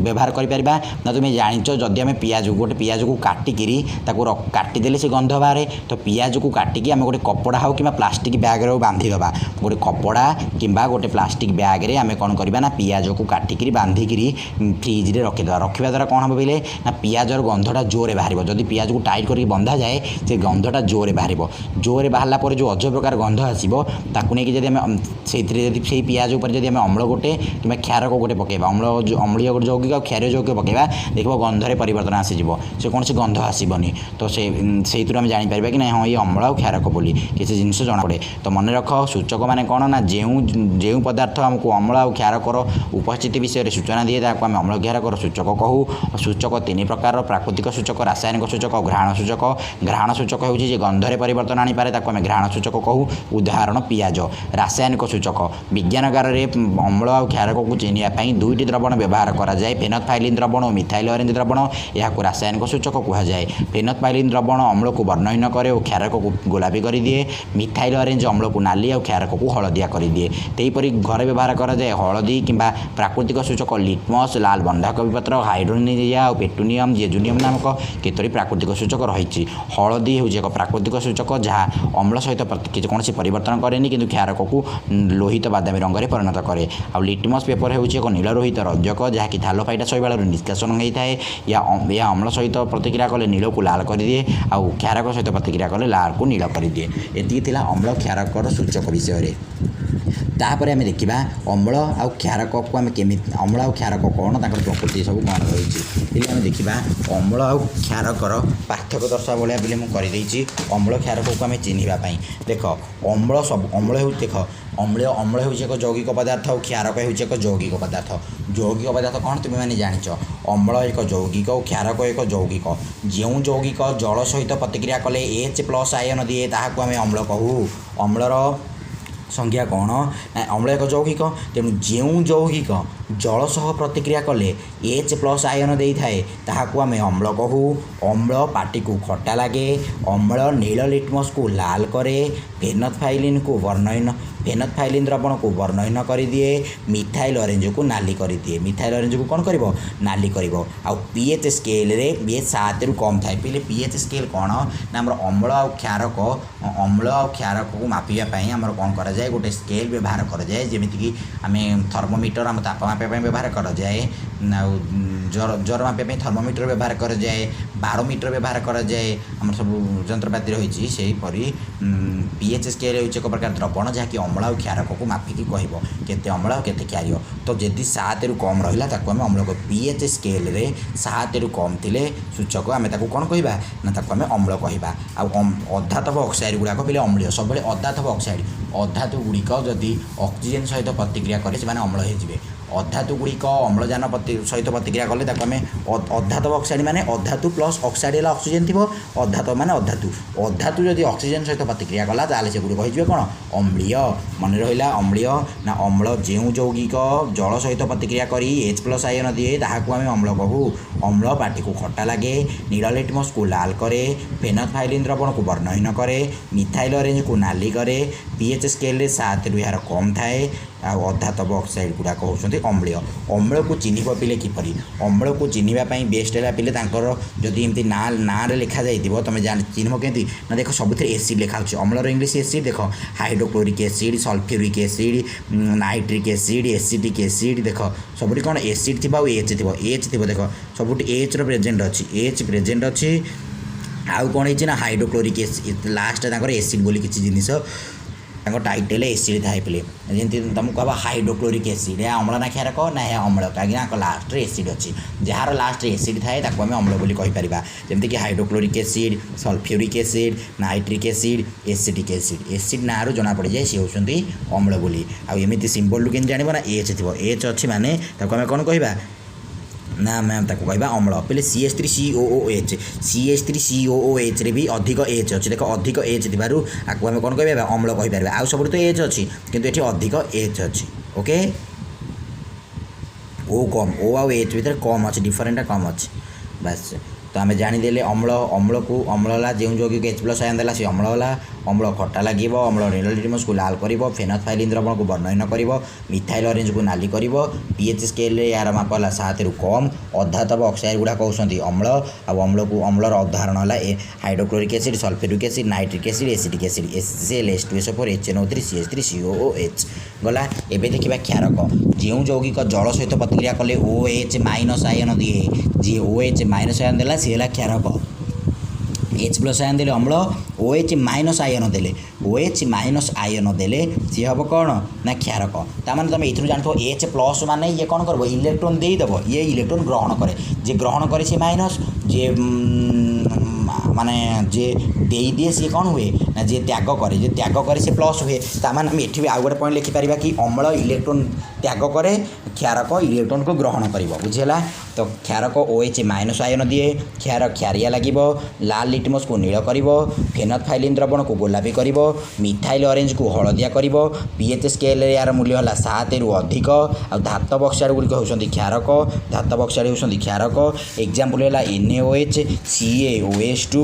ବ୍ୟବହାର କରିପାରିବା ନା ତୁମେ ଜାଣିଛ, ଯଦି ଆମେ ପିଆଜ, ଗୋଟେ ପିଆଜକୁ କାଟିକିରି ତାକୁ କାଟିଦେଲେ ସେ ଗନ୍ଧ ବାହାରେ। ତ ପିଆଜକୁ କାଟିକି ଆମେ ଗୋଟେ କପଡ଼ା ହେଉ କିମ୍ବା ପ୍ଲାଷ୍ଟିକ୍ ବ୍ୟାଗ୍ରେ ହେଉ ବାନ୍ଧିଦେବା। ଗୋଟେ କପଡ଼ା କିମ୍ବା ଗୋଟେ ପ୍ଲାଷ୍ଟିକ୍ ବ୍ୟାଗ୍ରେ ଆମେ କ'ଣ କରିବା ନା ପିଆଜକୁ କାଟିକିରି ବାନ୍ଧିକିରି ଫ୍ରିଜ୍ରେ ରଖିଦେବା। ରଖିବା ଦ୍ୱାରା କ'ଣ ହେବ ପିଲେ ନା ପିଆଜର ଗନ୍ଧଟା ଜୋରରେ ବାହାରିବ। ଯଦି ପିଆଜକୁ ଟାଇଟ୍ କରିକି ବନ୍ଧାଯାଏ, ସେ ଗନ୍ଧଟା ଜୋରରେ ବାହାରିବ। ଜୋରରେ ବାହାରିଲା ପରେ ଯେଉଁ ଅଜବ ପ୍ରକାର ଗନ୍ଧ ଆସିବ, ତାକୁ ନେଇକି ଯଦି ଆମେ ସେଇଥିରେ ଯଦି ସେଇ ପିଆଜ ଉପରେ ଯଦି ଆମେ ଅମ୍ଳ ଗୋଟେ କିମ୍ବା କ୍ଷାରକ ଗୋଟେ ପକାଇବା, ଅମ୍ଳ, ଅମ୍ଳୀୟ ଗୋଟେ ଯୌଗିକ ଆଉ କ୍ଷାରୀୟ ଯୌଗିକ ପକାଇବା, ଦେଖିବ ଗନ୍ଧରେ ପରିବର୍ତ୍ତନ ଆସିଯିବ, ସେ କୌଣସି ଗନ୍ଧ ଆସିବନି। ତ ସେ ସେଇଥିରୁ ଆମେ ଜାଣିପାରିବା କି ନାଇଁ, ହଁ, ଇଏ ଅମ୍ଳ ଆଉ କ୍ଷାରକ ବୋଲି କିଛି ଜିନିଷ ଜଣାପଡ଼େ। ତ ମନେ ରଖ, ସୂଚକ ମାନେ କ'ଣ ନା ଯେଉଁ ଯେଉଁ ପଦାର୍ଥ ଆମକୁ ଅମ୍ଳ ଆଉ କ୍ଷାରକର ଉପସ୍ଥିତି ବିଷୟରେ ସୂଚନା ଦିଏ, ତାକୁ ଆମେ ଅମ୍ଳ କ୍ଷାରକର ସୂଚକ କହୁ। ସୂଚକ ତିନି ପ୍ରକାରର: ପ୍ରାକୃତିକ ସୂଚକ, ରାସାୟନିକ ସୂଚକ, ଘ୍ରାଣ ସୂଚକ। ଘ୍ରାଣ ସୂଚକ ହେଉଛି ଯେ ଗନ୍ଧରେ ପରିବର୍ତ୍ତନ ଆଣିପାରେ, ତାକୁ ଆମେ ଘ୍ରାଣ ସୂଚକ କହୁ। ଉଦାହରଣ ପିଆଜ। ରାସାୟନିକ ସୂଚକ, ବିଜ୍ଞାନାଗାରରେ ଅମ୍ଳ ଆଉ କ୍ଷାରକକୁ ଚିହ୍ନିବା ପାଇଁ ଦୁଇଟି ଦ୍ରବଣ ବ୍ୟବହାର କରାଯାଏ, ଫେନଥ୍ଫାଇଲିନ୍ ଦ୍ରବଣ ଓ ମିଥାଇଲ୍ ଅରେଞ୍ଜ ଦ୍ରବଣ। ଏହାକୁ ରାସାୟନିକ ସୂଚକ କୁହାଯାଏ। ଫେନଥ୍ଫାଇଲିନ୍ ଦ୍ରବଣ ଅମ୍ଳକୁ ବର୍ଣ୍ଣହୀନ କରେ ଓ କ୍ଷାରକକୁ ଗୋଲାପୀ କରିଦିଏ। ମିଥାଇଲ୍ ଅରେଞ୍ଜ ଅମ୍ଳକୁ ନାଲି ଆଉ କ୍ଷାରକକୁ ହଳଦିଆ କରିଦିଏ। ସେହିପରି ଘରେ ବ୍ୟବହାର କରାଯାଏ ହଳଦୀ କିମ୍ବା ପ୍ରାକୃତିକ ସୂଚକ ଲିଟମସ୍, ଲାଲ ବନ୍ଧାକୋବି ପତ୍ର, ହାଇଡ୍ରୋନିଆ ଆଉ ପେଟୁନିୟମ୍, ଜେଜୁନିୟମ୍ ନାମକ କେତୋଟି ପ୍ରାକୃତିକ ସୂଚକ ରହିଛି। ହଳଦୀ ହେଉଛି ଏକ ପ୍ରାକୃତିକ ସୂଚକ, ଯାହା ଅମ୍ଳ ସହିତ କିଛି କୌଣସି ପରିବର୍ତ୍ତନ କରେନି, କିନ୍ତୁ କ୍ଷାରକକୁ ଲୋହିତ ବାଦାମୀ ରଙ୍ଗରେ ପରିଣତ କରେ। ଆଉ ଲିଟମସ୍ ପେପର ହେଉଛି ଏକ ନୀଳ ରୋହିତ ରଞ୍ଜକ, ଯାହାକି ଥାଲୋଫାଇଟା ଶୈବାଳରୁ ନିଷ୍କାସନ ହୋଇଥାଏ। ଏହା ଅମ୍ଳ ସହିତ ପ୍ରତିକ୍ରିୟା କଲେ ନୀଳକୁ ଲାଲ କରିଦିଏ ଆଉ କ୍ଷାରକ ସହିତ ପ୍ରତିକ୍ରିୟା କଲେ ଲାଲକୁ ନୀଳ କରିଦିଏ। ଏତିକି ଥିଲା ଅମ୍ଳ କ୍ଷାରକର ସୂଚକ ବିଷୟରେ। ତାପରେ ଆମେ ଦେଖିବା ଅମ୍ଳ ଆଉ କ୍ଷାରକକୁ ଆମେ କେମିତି, ଅମ୍ଳ ଆଉ କ୍ଷାରକ କ'ଣ, ତାଙ୍କର ପ୍ରକୃତି ସବୁ କ'ଣ ରହିଛି। ପିଲେ, ଆମେ ଦେଖିବା ଅମ୍ଳ ଆଉ କ୍ଷାରକର ପାର୍ଥକ୍ୟ ଦର୍ଶା ଭଳିଆ ପିଲେ ମୁଁ କରିଦେଇଛି ଅମ୍ଳ କ୍ଷାରକକୁ ଆମେ ଚିହ୍ନିବା ପାଇଁ। ଦେଖ, ଅମ୍ଳ ସବୁ ଅମ୍ଳ ହେଉଛି, ଦେଖ, ଅମ୍ଳ ହେଉଛି ଏକ ଯୌଗିକ ପଦାର୍ଥ ଆଉ କ୍ଷାରକ ହେଉଛି ଏକ ଯୌଗିକ ପଦାର୍ଥ। ଯୌଗିକ ପଦାର୍ଥ କ'ଣ ତୁମେମାନେ ଜାଣିଛ। ଅମ୍ଳ ଏକ ଯୌଗିକ ଓ କ୍ଷାରକ ଏକ ଯୌଗିକ। ଯେଉଁ ଯୌଗିକ ଜଳ ସହିତ ପ୍ରତିକ୍ରିୟା କଲେ ଏଚ୍ ପ୍ଲସ୍ ଆୟନ ଦିଏ, ତାହାକୁ ଆମେ ଅମ୍ଳ କହୁ। ଅମ୍ଳର ସଂଜ୍ଞା କ'ଣ ନା ଅମ୍ଳ ଏକ ଯୌଗିକ, ତେଣୁ ଯେଉଁ ଯୌଗିକ ଜଳ ସହ ପ୍ରତିକ୍ରିୟା କଲେ ଏଚ୍ ପ୍ଲସ୍ ଆୟନ ଦେଇଥାଏ, ତାହାକୁ ଆମେ ଅମ୍ଳ କହୁ। ଅମ୍ଳ ପାଟିକୁ ଖଟା ଲାଗେ। ଅମ୍ଳ ନୀଳ ଲିଟମସ୍କୁ ଲାଲ କରେ। ଫେନଥ୍ଫାଇଲିନ୍କୁ ବର୍ଣ୍ଣହୀନ, ଫେନଥ୍ଫାଇଲିନ୍ ଦ୍ରବଣକୁ ବର୍ଣ୍ଣହୀନ କରିଦିଏ। ମିଥାଇଲ୍ ଅରେଞ୍ଜକୁ ନାଲି କରିଦିଏ। ମିଥାଇଲ୍ ଅରେଞ୍ଜକୁ କ'ଣ କରିବ? ନାଲି କରିବ। ଆଉ ପି ଏଚ୍ ସ୍କେଲ୍ରେ ଇଏ 7ରୁ କମ୍ ଥାଏ। ପିଲେ, ପି ଏଚ୍ ସ୍କେଲ୍ କ'ଣ ନା ଆମର ଅମ୍ଳ ଆଉ କ୍ଷାରକ, ଅମ୍ଳ ଆଉ କ୍ଷାରକକୁ ମାପିବା ପାଇଁ ଆମର କ'ଣ କରାଯାଏ? ଗୋଟେ ସ୍କେଲ୍ ବ୍ୟବହାର କରାଯାଏ। ଯେମିତିକି ଆମେ ଥର୍ମୋମିଟର ଆମ ତାପ ମାପିବା ପାଇଁ ବ୍ୟବହାର କରାଯାଏ, ଆଉ ଜ୍ୱର ମାପିବା ପାଇଁ ଥର୍ମୋମିଟର ବ୍ୟବହାର କରାଯାଏ, ବାରୋମିଟର ବ୍ୟବହାର କରାଯାଏ, ଆମର ସବୁ ଯନ୍ତ୍ରପାତି ରହିଛି। ସେହିପରି ପି ଏଚ୍ ସ୍କେଲ୍ ହେଉଛି ଏକ ପ୍ରକାର ଦ୍ରବଣ, ଯାହାକି ଅମ୍ଳ ଆଉ କ୍ଷାରକକୁ ମାପିକି କହିବ କେତେ ଅମ୍ଳ ଆଉ କେତେ କ୍ଷାରୀୟ। ତ ଯଦି 7ରୁ କମ୍ ରହିଲା, ତାକୁ ଆମେ ଅମ୍ଳ କହିବା। ପି ଏଚ୍ ସ୍କେଲ୍ରେ 7ରୁ କମ୍ ଥିଲେ ସୂଚକ, ଆମେ ତାକୁ କ'ଣ କହିବା ନା ତାକୁ ଆମେ ଅମ୍ଳ କହିବା। ଆଉ ଅଧାତବ ଅକ୍ସାଇଡ଼୍ ଗୁଡ଼ାକ ପିଲେ ଅମ୍ଳୀୟ ସବୁବେଳେ। ଅଧାତବ ଅକ୍ସାଇଡ଼୍, ଅଧାତୁ ଗୁଡ଼ିକ ଯଦି ଅକ୍ସିଜେନ୍ ସହିତ ପ୍ରତିକ୍ରିୟା କରେ, ସେମାନେ ଅମ୍ଳ ହେଇଯିବେ। ଅଧାତୁ ଗୁଡ଼ିକ ଅମ୍ଳଜାନ ସହିତ ପ୍ରତିକ୍ରିୟା କଲେ ତାକୁ ଆମେ ଅଧାତବ ଅକ୍ସାଇଡ଼୍, ମାନେ ଅଧାତୁ ପ୍ଲସ୍ ଅକ୍ସାଇଡ଼୍ ହେଲା ଅକ୍ସିଜେନ୍ ଥିବ, ଅଧାତବ ମାନେ ଅଧାତୁ। ଅଧାତୁ ଯଦି ଅକ୍ସିଜେନ୍ ସହିତ ପ୍ରତିକ୍ରିୟା କଲା, ତାହେଲେ ସେଗୁଡ଼ିକ ହେଇଯିବେ କ'ଣ? ଅମ୍ଳୀୟ। ମନେ ରହିଲା ଅମ୍ଳୀୟ ନା? ଅମ୍ଳ ଯେଉଁ ଯୌଗିକ ଜଳ ସହିତ ପ୍ରତିକ୍ରିୟା କରି ଏଚ୍ ପ୍ଲସ୍ ଆୟନ ଦିଏ, ତାହାକୁ ଆମେ ଅମ୍ଳ କହୁ। ଅମ୍ଳ ପାଟିକୁ ଖଟା ଲାଗେ। ନୀଳ ଲିଟମସ୍କୁ ଲାଲ କରେ। ଫେନଥ୍ଫାଇଲିନ୍ ଦ୍ରବଣକୁ ବର୍ଣ୍ଣହୀନ କରେ। ମିଥାଇଲ୍ ଅରେଞ୍ଜକୁ ନାଲି କରେ। ପି ଏଚ୍ ସ୍କେଲ୍ରେ 7ରୁ ଏହାର କମ୍ ଥାଏ। ଆଉ ଅଧାତବ ଅକ୍ସାଇଡ଼୍ ଗୁଡ଼ାକ ହେଉଛନ୍ତି ଅମ୍ଳୀୟ। ଅମ୍ଳକୁ ଚିହ୍ନିବ ପିଲେ କିପରି? ଅମ୍ଳକୁ ଚିହ୍ନିବା ପାଇଁ ବେଷ୍ଟ ହେଲା ପିଲେ, ତାଙ୍କର ଯଦି ଏମିତି ନାଁ ନାଁରେ ଲେଖାଯାଇଥିବ, ତୁମେ ଜାଣି ଚିହ୍ନିବ କେମିତି ନା ଦେଖ, ସବୁଥିରେ ଏସିଡ଼୍ ଲେଖା ହେଉଛି। ଅମ୍ଳର ଇଂଲିଶ ଏସିଡ଼୍। ଦେଖ, hydrochloric acid, sulphuric acid, nitric acid, acetic acid. ଦେଖ, ସବୁଠି କ'ଣ ଏସିଡ଼୍ ଥିବ ଆଉ ଏଚ୍ ଥିବ, ଏଚ୍ ଥିବ। ଦେଖ, ସବୁଠି ଏଚ୍ର ପ୍ରେଜେଣ୍ଟ ଅଛି, ଏଚ୍ ପ୍ରେଜେଣ୍ଟ ଅଛି। ଆଉ କ'ଣ ହେଇଛି ନା ହାଇଡ୍ରୋକ୍ଲୋରିକ୍ ଏସିଡ୍, ଲାଷ୍ଟ ତାଙ୍କର ଏସିଡ଼୍ ବୋଲି କିଛି ଜିନିଷ ତାଙ୍କ ଟାଇଟେଲ୍ ଏସିଡ୍ ଥାଏ ପିଲେ। ଯେମିତି ତୁମକୁ କହିବ ହାଇଡ୍ରୋକ୍ଲୋରିକ୍ ଏସିଡ୍, ଏହା ଅମ୍ଳ ନା କ୍ଷାରକ? ନା, ଏହା ଅମ୍ଳ, କାହିଁକିନା ଆଙ୍କ ଲାଷ୍ଟରେ ଏସିଡ୍ ଅଛି। ଯାହାର ଲାଷ୍ଟରେ ଏସିଡ୍ ଥାଏ ତାକୁ ଆମେ ଅମ୍ଳ ବୋଲି କହିପାରିବା। ଯେମିତିକି hydrochloric acid, sulphuric acid, nitric acid, acetic acid. Acid ନାଁରୁ ଜଣାପଡ଼ିଯାଏ ସିଏ ହେଉଛନ୍ତି ଅମ୍ଳ ବୋଲି। ଆଉ ଏମିତି ସିମ୍ବଲରୁ କେମିତି ଜାଣିବ? ନା, ଏଚ୍ ଥିବ। ଏଚ୍ ଅଛି ମାନେ ତାକୁ ଆମେ କ'ଣ କହିବା? ନା, ଆମେ ତାକୁ କହିବା ଅମ୍ଳ। ପିଲେ, CH3COOH, CH3COOHରେ ବି ଅଧିକ ଏଚ୍ ଅଛି। ଦେଖ, ଅଧିକ ଏଚ୍ ଥିବାରୁ ଆକୁ ଆମେ କ'ଣ କହିବା? ଅମ୍ଳ କହିପାରିବା। ଆଉ ସବୁଠି ତ ଏଚ୍ ଅଛି, କିନ୍ତୁ ଏଠି ଅଧିକ ଏଚ୍ ଅଛି। ଓକେ, ଓ କମ୍, ଓ ଆଉ ଏଚ୍ ଭିତରେ କମ୍ ଅଛି, ଡିଫରେଣ୍ଟଟା କମ୍ ଅଛି, ବାସ୍। ତ ଆମେ ଜାଣିଦେଲେ ଅମ୍ଳ। ଅମ୍ଳକୁ, ଅମ୍ଳ ହେଲା ଯେଉଁ ଯୌଗିକ ଏଚ୍ ପ୍ଲସ୍ ଆୟନ ଦେଲା ସେ ଅମ୍ଳ ହେଲା। ଅମ୍ଳ ଖଟା ଲାଗିବ। ଅମ୍ଳ ନୀଳ ଲିଟମସକୁ ଲାଲ କରିବ, ଫେନଥ୍ଫାଇଲିନ୍ ଦ୍ରବଣକୁ ବର୍ଣ୍ଣହୀନ କରିବ, ମିଥାଇଲ୍ ଅରେଞ୍ଜକୁ ନାଲି କରିବ। ପିଏଚ୍ ସ୍କେଲରେ ଏହାର ମାପ ହେଲା 7ରୁ କମ୍। ଅଧାତବ ଅକ୍ସାଇଡ୍ ଗୁଡ଼ାକ ହେଉଛନ୍ତି ଅମ୍ଳ। ଆଉ ଅମ୍ଳକୁ, ଅମ୍ଳର ଉଦାହରଣ ହେଲା ଏ hydrochloric acid, sulphuric acid, nitric acid, acetic acid, HCl, H2SO4, HNO3, CH3COOH। ଗଲା। ଏବେ ଦେଖିବା କ୍ଷାରକ। ଯେଉଁ ଯୌଗିକ ଜଳ ସହିତ ପ୍ରତିକ୍ରିୟା କଲେ OH ମାଇନସ୍ ଆୟନ ଦିଏ, ଯିଏ OH ମାଇନସ୍ ଆୟନ ଦେଲା ସିଏ ହେଲା କ୍ଷାରକ। ଏଚ୍ ପ୍ଲସ୍ ଆୟନ ଦେଲେ ଅମ୍ଳ, OH ମାଇନସ୍ ଆୟନ ଦେଲେ, OH ମାଇନସ୍ ଆୟନ ଦେଲେ ସିଏ ହେବ କ'ଣ? ନା, କ୍ଷାରକ। ତାମାନେ ତୁମେ ଏଇଥିରୁ ଜାଣିଥିବ, ଏଚ୍ ପ୍ଲସ୍ ମାନେ ଇଏ କ'ଣ କରିବ? ଇଲେକ୍ଟ୍ରୋନ୍ ଦେଇଦେବ, ଇଏ ଇଲେକ୍ଟ୍ରୋନ୍ ଗ୍ରହଣ କରେ। ଯିଏ ଗ୍ରହଣ କରେ ସିଏ ମାଇନସ୍, ଯିଏ ମାନେ ଯିଏ ଦେଇଦିଏ ସିଏ କ'ଣ ହୁଏ? ନା, ଯିଏ ତ୍ୟାଗ କରେ, ଯିଏ ତ୍ୟାଗ କରେ ସିଏ ପ୍ଲସ୍ ହୁଏ। ତାମାନେ ଆମେ ଏଠି ବି ଆଉ ଗୋଟେ ପଏଣ୍ଟ ଲେଖିପାରିବା କି ଅମ୍ଳ ଇଲେକ୍ଟ୍ରୋନ୍ ତ୍ୟାଗ କରେ, କ୍ଷାରକ ଇଲେକ୍ଟ୍ରୋନ୍କୁ ଗ୍ରହଣ କରିବ। ବୁଝିହେଲା? ତ କ୍ଷାରକ OH ମାଇନସ୍ ଆୟନ ଦିଏ। କ୍ଷାର କ୍ଷାରିଆ ଲାଗିବ, ଲାଲ ଲିଟମସକୁ ନୀଳ କରିବ, ଫେନଥ୍ଫାଇଲିନ୍ ଦ୍ରବଣକୁ ଗୋଲାପୀ କରିବ, ମିଥାଇଲ୍ ଅରେଞ୍ଜକୁ ହଳଦିଆ କରିବ। ପିଏଚ୍ ସ୍କେଲରେ ଏହାର ମୂଲ୍ୟ ହେଲା 7ରୁ ଅଧିକ। ଆଉ ଧାତବ ଅକ୍ସାଇଡ୍ ଗୁଡ଼ିକ ହେଉଛନ୍ତି କ୍ଷାରକ। ଧାତବ ଅକ୍ସାଇଡ୍ ହେଉଛନ୍ତି କ୍ଷାରକ। ଏକ୍ଜାମ୍ପଲ୍ ହେଲା NaOH, CaOH2,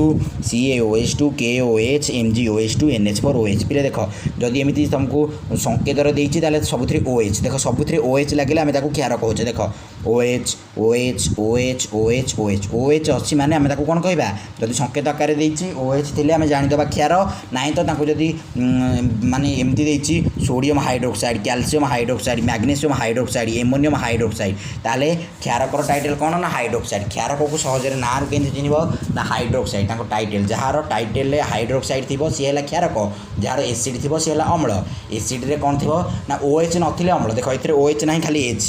CaOH2, KOH, MgOH2, NH4OH। ପିଲେ ଦେଖ, ଯଦି ଏମିତି ତୁମକୁ ସଂକେତରେ ଦେଇଛି, ତାହେଲେ ସବୁଥିରେ OH। ଦେଖ, ସବୁଥିରେ OH ଲାଗିଲେ ଆମେ ତାକୁ କ୍ଷାର କହୁଛେ। ଦେଖ, OH, OH, OH, OH, OH, OH ଅଛି ମାନେ ଆମେ ତାକୁ କ'ଣ କହିବା? ଯଦି ସଂକେତ ଆକାରରେ ଦେଇଛି, OH ଥିଲେ ଆମେ ଜାଣିଦେବା କ୍ଷାର। ନାହିଁ ତ ତାଙ୍କୁ ଯଦି ମାନେ ଏମିତି ଦେଇଛି, sodium hydroxide, calcium hydroxide, magnesium hydroxide, ammonium hydroxide, ତାହେଲେ କ୍ଷାରକର ଟାଇଟେଲ୍ କ'ଣ? ନା, ହାଇଡ୍ରୋକ୍ସାଇଡ୍। କ୍ଷାରକକୁ ସହଜରେ ନାଁରୁ କେମିତି ଚିହ୍ନିବ? ନା, ହାଇଡ୍ରୋକ୍ସାଇଡ୍ ତାଙ୍କ ଟାଇଟେଲ୍। ଯାହାର ଟାଇଟେଲ୍ରେ ହାଇଡ୍ରୋକ୍ସାଇଡ୍ ଥିବ ସିଏ ହେଲା କ୍ଷାରକ, ଯାହାର ଏସିଡ୍ ଥିବ ସିଏ ହେଲା ଅମ୍ଳ। ଏସିଡ୍ରେ କ'ଣ ଥିବ? ନା, OH ନଥିଲେ ଅମ୍ଳ। ଦେଖ, ଏଥିରେ OH ନାହିଁ, ଖାଲି ଏଚ୍।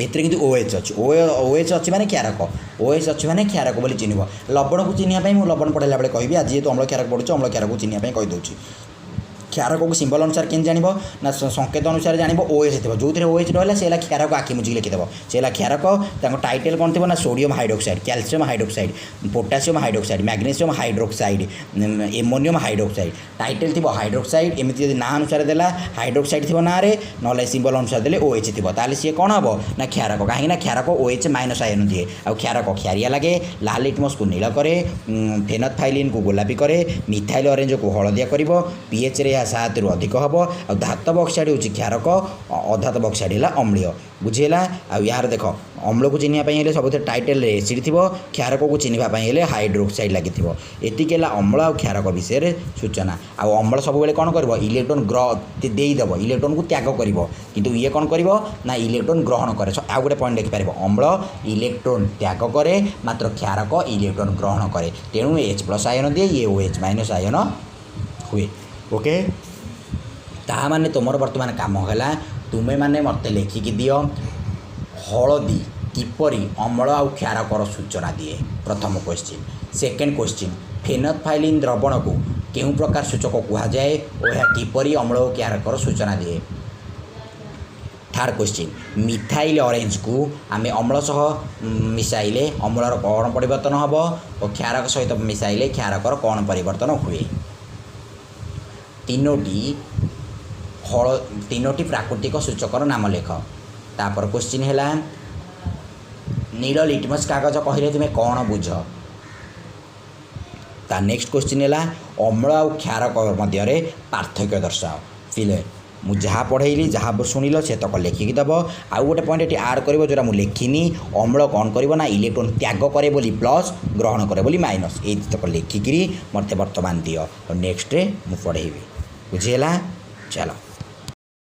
ଏଥିରେ କିନ୍ତୁ OH ଅଛି। OH ଅଛି ମାନେ କ୍ଷାରକ। OH ଅଛି ମାନେ କ୍ଷାରକ ବୋଲି ଚିହ୍ନିବ। ଲବଣକୁ ଚିହ୍ନିବା ପାଇଁ ମୁଁ ଲବଣ ପଢ଼ାଇଲା ବେଳେ କହିବି। ଆଜି ଯେହେତୁ ଅମ୍ଳ କ୍ଷାରକ ପଢ଼ୁଛୁ, ଅମ୍ଳ କ୍ଷାରକୁ ଚିହ୍ନିବା ପାଇଁ କହିଦେଉଛି। କ୍ଷାରକକୁ ସିମ୍ବଲ ଅନୁସାରେ କେମିତି ଜାଣିବ? ନା, ସଂକେତ ଅନୁସାରେ ଜାଣିବ, OH ଥିବ। ଯେଉଁଥିରେ OH ରହିଲା ସେ ହେଲା କ୍ଷାରକ। ଆଖି ମୁଜିକି ଲେଖିଦେବ, ସେ ହେଲା କ୍ଷାରକ। ତାଙ୍କ ଟାଇଟେଲ୍ କ'ଣ ଥିବ? ନା, sodium hydroxide, calcium hydroxide, potassium hydroxide, magnesium hydroxide, ammonium hydroxide, title ଥିବ ହାଇଡ୍ରୋକ୍ସାଇଡ୍। ଏମିତି ଯଦି ନାଁ ଅନୁସାରେ ଦେଲା, ହାଇଡ୍ରୋକ୍ସାଇଡ୍ ଥିବ ନାଁରେ, ନହେଲେ ସିମ୍ବଲ ଅନୁସାରେ ଦେଲେ OH ଥିବ, ତାହେଲେ ସିଏ କ'ଣ ହେବ? ନା, କ୍ଷାରକ। କାହିଁକି ନା କ୍ଷାରକ OH ମାଇନସ୍ ଆୟନ ଦିଏ। ଆଉ କ୍ଷାରକ କ୍ଷାରିଆ ଲାଗେ, ଲାଲ ଲିଟମସକୁ ନୀଳ କରେ, ଫେନଥ୍ଫାଇଲିନ୍କୁ ଗୋଲାପୀ କରେ, ମିଥାଇଲ୍ ଅରେଞ୍ଜକୁ ହଳଦିଆ କରିବ। ପିଏଚ୍ରେ ଏହା 7ରୁ ଅଧିକ ହେବ। ଆଉ ଧାତବ ଅକ୍ସାଇଡ୍ ହେଉଛି କ୍ଷାରକ, ଅଧାତବ ଅକ୍ସାଇଡ୍ ହେଲା ଅମ୍ଳୀୟ। ବୁଝିହେଲା? ଆଉ ଏହାର ଦେଖ, ଅମ୍ଳକୁ ଚିହ୍ନିବା ପାଇଁ ହେଲେ ସବୁଥିରେ ଟାଇଟେଲ୍ରେ ଏସିଡ୍ ଥିବ, କ୍ଷାରକକୁ ଚିହ୍ନିବା ପାଇଁ ହେଲେ ହାଇଡ୍ରୋକ୍ସାଇଡ୍ ଲାଗିଥିବ। ଏତିକି ହେଲା ଅମ୍ଳ ଆଉ କ୍ଷାରକ ବିଷୟରେ ସୂଚନା। ଆଉ ଅମ୍ଳ ସବୁବେଳେ କ'ଣ କରିବ? ଇଲେକ୍ଟ୍ରୋନ୍ ଦେଇଦେବ, ଇଲେକ୍ଟ୍ରୋନ୍କୁ ତ୍ୟାଗ କରିବ। କିନ୍ତୁ ଇଏ କ'ଣ କରିବ? ନା, ଇଲେକ୍ଟ୍ରୋନ୍ ଗ୍ରହଣ କରେ। ଆଉ ଗୋଟେ ପଏଣ୍ଟ ଲେଖିପାରିବ, ଅମ୍ଳ ଇଲେକ୍ଟ୍ରୋନ୍ ତ୍ୟାଗ କରେ, ମାତ୍ର କ୍ଷାରକ ଇଲେକ୍ଟ୍ରୋନ୍ ଗ୍ରହଣ କରେ। ତେଣୁ ଏଚ୍ ପ୍ଲସ୍ ଆୟନ ଦିଏ, ଇଏ OH ମାଇନସ୍ ଆୟନ ହୁଏ। ଓକେ, ତାହା ମାନେ ତୁମର ବର୍ତ୍ତମାନ କାମ ହେଲା, ତୁମେମାନେ ମୋତେ ଲେଖିକି ଦିଅ, ହଳଦୀ କିପରି ଅମ୍ଳ ଆଉ କ୍ଷାରକର ସୂଚନା ଦିଏ? ପ୍ରଥମ କ୍ୱେଶ୍ଚିନ୍। ସେକେଣ୍ଡ କ୍ୱେଶ୍ଚିନ୍, ଫେନଥ୍ଫାଇଲିନ୍ ଦ୍ରବଣକୁ କେଉଁ ପ୍ରକାର ସୂଚକ କୁହାଯାଏ ଓ ଏହା କିପରି ଅମ୍ଳ ଓ କ୍ଷାରକର ସୂଚନା ଦିଏ? ଥାର୍ଡ଼ କ୍ୱେଶ୍ଚିନ୍, ମିଥାଇଲ୍ ଅରେଞ୍ଜକୁ ଆମେ ଅମ୍ଳ ସହ ମିଶାଇଲେ ଅମ୍ଳର କ'ଣ ପରିବର୍ତ୍ତନ ହେବ ଓ କ୍ଷାରକ ସହିତ ମିଶାଇଲେ କ୍ଷାରକର କ'ଣ ପରିବର୍ତ୍ତନ ହୁଏ? ତିନୋଟି ପ୍ରାକୃତିକ ସୂଚକର ନାମ ଲେଖ। ତାପର କ୍ୱେଶ୍ଚିନ୍ ହେଲା, ନୀଳ ଲିଟମସ୍ କାଗଜ କହିଲେ ତୁମେ କ'ଣ ବୁଝ? ତା ନେକ୍ସଟ କ୍ୱେଶ୍ଚିନ୍ ହେଲା, ଅମ୍ଳ ଆଉ କ୍ଷାରକ ମଧ୍ୟରେ ପାର୍ଥକ୍ୟ ଦର୍ଶାଅ। ପିଲେ, ମୁଁ ଯାହା ପଢ଼େଇଲି, ଯାହା ଶୁଣିଲ, ସେତକ ଲେଖିକି ଦେବ। ଆଉ ଗୋଟେ ପଏଣ୍ଟ ଏଠି ଆଡ଼୍ କରିବ, ଯେଉଁଟା ମୁଁ ଲେଖିନି। ଅମ୍ଳ କ'ଣ କରିବ? ନା, ଇଲେକ୍ଟ୍ରୋନ୍ ତ୍ୟାଗ କରେ ବୋଲି ପ୍ଲସ୍, ଗ୍ରହଣ କରେ ବୋଲି ମାଇନସ୍। ଏଇ ତକ ଲେଖିକିରି ମୋତେ ବର୍ତ୍ତମାନ ଦିଅ, ଆଉ ନେକ୍ସଟରେ ମୁଁ ପଢ଼େଇବି। ବୁଝିହେଲା? ଚାଲ।